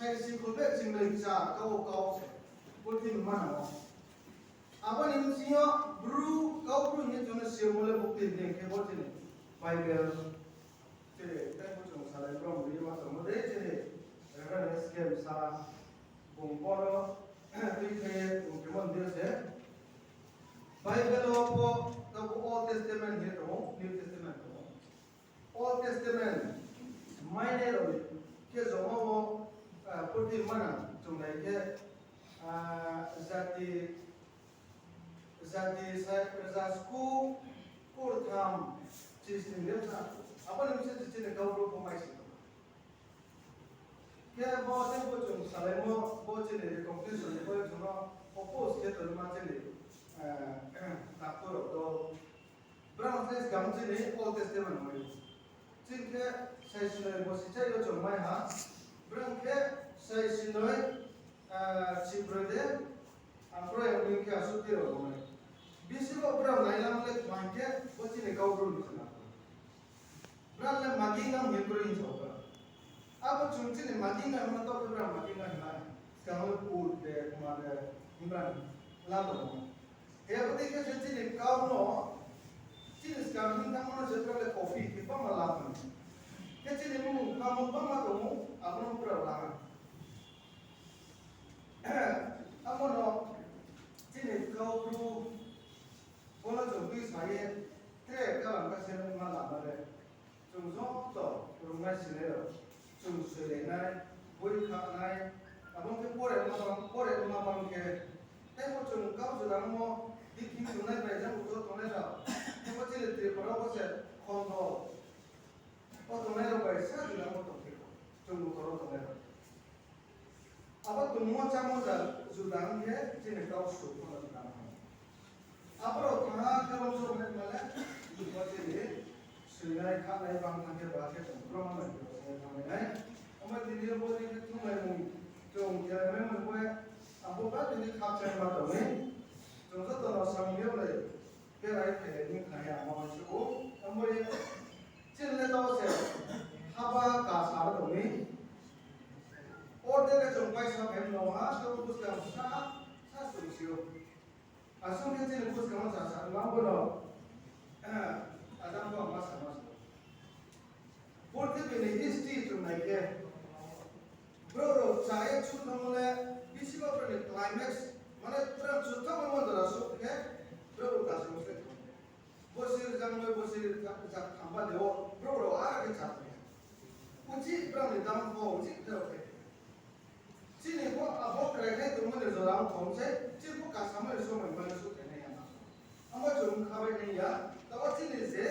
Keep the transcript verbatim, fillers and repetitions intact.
Saisi kholpheh chingnoi kchar kau kau se, bo tini manang ou. Abo ni bsing yo Bru, Kaubru hing ye chung no simo le bo tini dei khe bo chini Bible. Chini tei bo chung salai brom ri ma tongmo dei chini Reverend S K Msa, bung bo no tui khe ye bung khe mon dei se. Bible wo bo, tabo Old Testament hing ye tong ou, New Testament tong ou. Old Testament mainai rao ni khe joma wo, ah, purti manang chung nai khe, ah, jati, jati sa, rza sku, kurtham, chisning lepsa. Abo ni bsing chini Kaubru pho mai si tong. Khe bo tei bo chung salaimo, bo chini recognition ni bo chung no oppose khe tongma chini, eh, doctor rao dol. Brang khe skang chini Old Testament moi. Chini khe saisinoi bo sichai yo chung mai ha. Brang khe saisinoi, ah, chibroi de, ang kroi ang ni khe asuh tei rao mai. Bisi bo brang nailam le kmai khe bo chini Kaubru ni khna. Brang le maging nang hing kroi hing sao brang. Abo chung chini maging nang ma tau khe brang maging nang hing nai. Skang le put de, kma de, hing brang la tong. He abo dei khe se chini kau no, chini skang hing thanngmo no se brang le copy khe bangma la tong. Khe chini mung kamo bangma tong ou, abo no brang la. Abo no chini Kaubru, bo no chung tui sa ye, tre kalam kase nung ma lama le. Chung joto rungnai sinai rao, chung soilai nai, boi khanai, abo khe pore ma bang, pore ma bang khe, tei bo chung kau judangmo, bikhing tongnai bai jang utor tongnai rao, tei bo chini Tripura wo se khondo, o tongnai rao bai sa judangmo tong khe, chung utor wo tongnai rao. Abo tongmo chámo ja juda hing khe chini kau su pho no juda hing. Abo rao thanng ha khe rom so hing ma le, bo chini soinai khanai bang thanng khe ba khe chung bro ma nai bro se thanng nai. Abo tini yo bo ni khe thunglai mung chung khe mai mung bo, abo ba tini khakchangma tong ni. Chung joto no samung yo le berai phailai ni khnai ya ma se o. Abo ye chini le tao se haba kasa tong ni. Orde le chung paisa phaimo no ha, tabo buskang sa, sa sung si ou. Asung khe chini buskang wo sa sa ma bo no, ajang bo ma sa ma sa. Purthimbi ni history chung nai khe, brouh rao cha ye chu thanngmo le, bisi bo brouh ni climax, mane pura chu thanngmo jora suh khe, brouh rao kasamo se thanng. Bosir jangnoi bosir jak thamba de wo, brouh rao are khe cha tong ya. Uchih brao ni dam pho uchih khe rao khe. Chini pho abo krai khe tongmo ni jora ong thong se, chini pho kasamo ni somoi mane suh khe nai ya ma. Amo chung khabai nai ya, tabo chini je